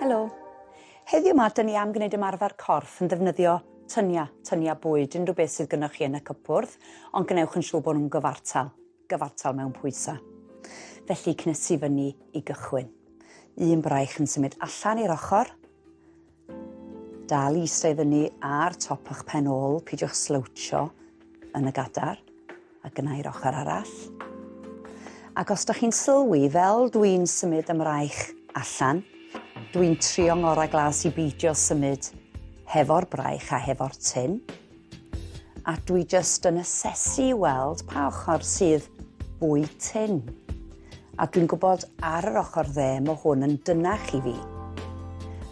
Helo. Heddiw 'ma, dyn ni am gwneud ymarfer corff yn defnyddio tynia, tynia bwyd, unrhyw beth sydd gynnwch chi yn y cypwrdd, ond gwnewch yn siŵr bod nhw'n gyfartal, gyfartal mewn pwysau. Felly, cnesu fyny i gychwyn. Un braich yn symud allan i'r ochr, Dal i eistedd fyny ar top eich pen ôl, peidiwch slowtio yn y gadar, ac yna i'r ochr arall. Ac os da chi'n sylwi, fel dwi'n symud ymraich allan, dwi'n trio ngorau glas i beidio symud hefo'r braich a hefo'r tyn. A dwi jyst yn asesu i weld pa ochr sydd fwy tyn. A dwi'n gwybod ar yr ochr dde mae hwn yn dynach i fi.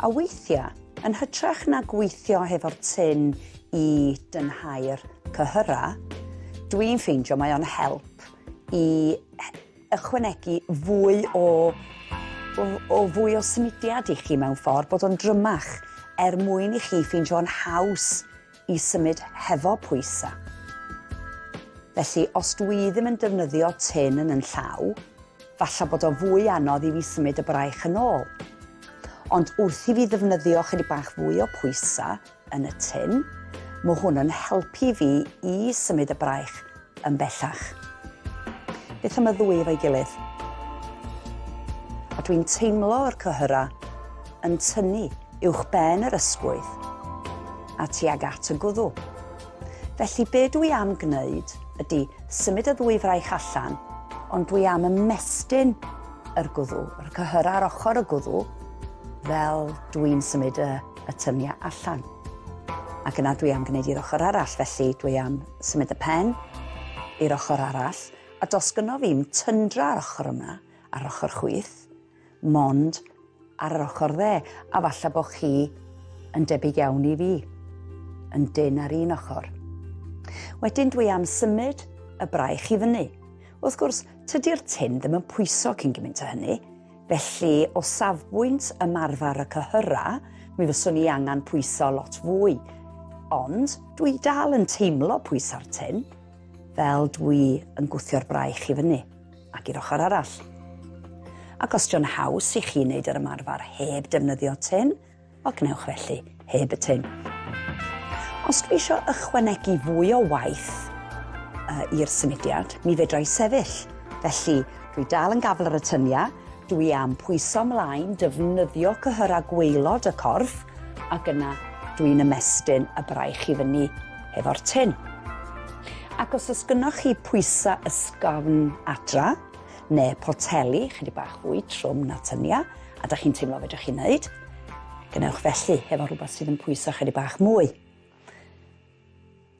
A weithiau, yn hytrach na gweithio hefo'r tyn i dynhau'r cyhyrau, dwi'n ffeindio mae o'n help i ychwanegu fwy o, o, o fwy o symudiad i chi mewn ffordd, bod o'n drymach, er mwyn i chi ffeindio'n haws i symud hefo pwysa. Felly, os dwi ddim yn defnyddio tin yn yn llaw, falla bod o fwy anodd i fi symud y braich yn ôl. Ond wrth i fi ddefnyddio chydig bach fwy o pwysa yn y tin, mae hwn yn helpu fi i symud y braich yn bellach. Beth am y ddwy efo'i gilydd? A dwi'n teimlo'r cyhyrau yn tynnu uwch ben yr ysgwydd a tuag at y gwddw. Felly be dwi am gwneud ydy symud y ddwy fraich allan, ond dwi am ymestyn yr gwddw, yr cyhyrau ar ochr y gwddw, fel dwi'n symud y, y tyniau allan. Ac yna dwi am gwneud i'r ochr arall, felly dwi am symud y pen i'r ochr arall, a dos gynno fi'm tyndra ar ochr yma, ar ochr chwith, mond ar yr ochr dde, a falle bod chi yn debyg iawn i fi, yn dynn ar un ochr. Wedyn dwi am symud y braich i fyny. Wrth gwrs, tydi'r tin ddim yn pwyso cyn gymaint o hynny, felly o safbwynt ymarfer y cyhyrau, mi fyswn i angen pwyso lot fwy. Ond dwi dal yn teimlo pwyso'r tin, fel dwi yn gwthio'r braich i fyny. ac i'r ochr arall. Ac os dio'n haws i chi wneud yr ymarfer heb defnyddio tin, wel gwnewch felly, heb y tin. Os dwi eisiau ychwanegu fwy o waith uh, i'r symudiad, mi fedra i sefyll. Felly, dwi dal yn gafel ar y tynia, dwi am pwyso ymlaen, defnyddio cyhyrau gwaelod y corff, ac yna dwi'n ymestyn y braich i fyny hefo'r tin. Ac os oes gynnoch chi pwysau ysgafn adra, neu poteli, chydig bach fwy trwm na tynia, a da chi'n teimlo fedrwch chi wneud, gwnewch felly hefo rhywbeth sydd yn pwyso chydig bach mwy.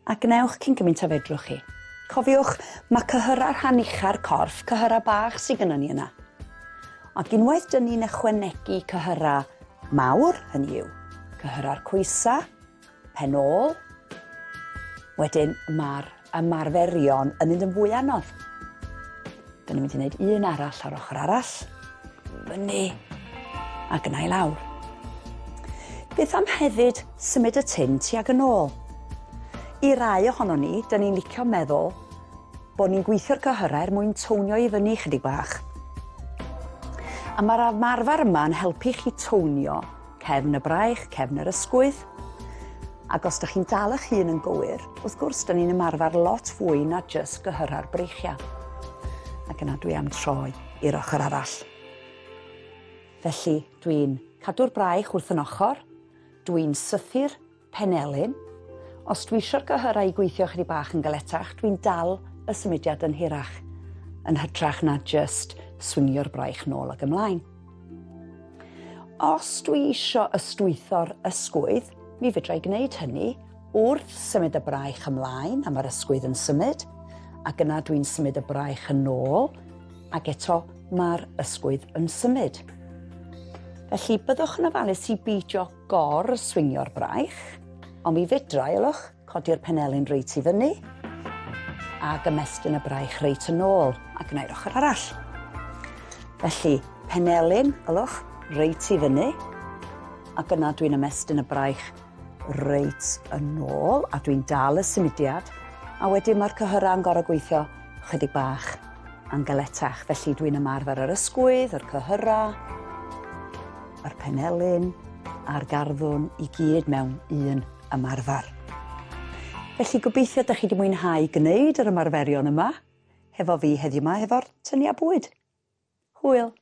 A gwnewch cyn gymaint a fedrwch chi. Cofiwch, mae cyhyrau rhan ucha'r corff, cyhyrau bach sydd gynnon ni yna. Ac unwaith dyn ni'n ychwanegu cyhyrau mawr, hynny yw, cyhyrau'r coesau, pen ôl, wedyn mae'r ymarferion yn mynd yn fwy anodd. Dyn ni'n mynd i wneud un arall ar ochr arall. Fyny ac yna i lawr. Beth am hefyd symud y tin tuag yn ôl? I rai ohonon ni, dyn ni'n licio meddwl bod ni'n gweithio'r cyhyrau er mwyn townio i fyny chydig bach. A mae'r ymarfer yma yn helpu chi townio cefn y braich, cefn yr ysgwydd. Ac os ydych chi'n dal eich hun yn gywir, wrth gwrs, dyn ni'n ymarfer lot fwy na jyst gyhyrau'r breichiau. Ac yna dwi am troi i'r ochr arall. Felly, dwi'n cadw'r braich wrth yn ochr, dwi'n sythu'r penelin. Os dwi eisiau'r gyhyrau i gweithio chydig bach yn galetach, dwi'n dal y symudiad yn hirach, yn hytrach na jyst swingio'r braich nôl ac ymlaen. Os dwi isio ystwytho'r ysgwydd, mi fedra i gwneud hynny wrth symud y braich ymlaen a mae'r ysgwydd yn symud, ac yna dwi'n symud y braich yn ôl, ac eto mae'r ysgwydd yn symud. Felly byddwch yn ofalus i beidio gor-swingio'r braich, ond mi fedra i, ylwch, Codi'r penelin reit i fyny ac ymestyn y braich reit yn ôl ac yna i'r ochr arall. Felly, penelin, ylwch, reit i fyny ac yna dwi'n ymestyn y braich reit yn ôl a dwi'n dal y symudiad a wedyn mae'r cyhyrau yn gorau gweithio chydig bach yn galetach. Felly dwi'n ymarfer yr ysgwydd, yr cyhyrau. Yr penelin a'r garddwn i gyd mewn un ymarfer. Felly gobeithio dych chi wedi mwynhau gwneud yr ymarferion yma hefo fi heddiw 'ma hefo'r tyniau bwyd. Hwyl!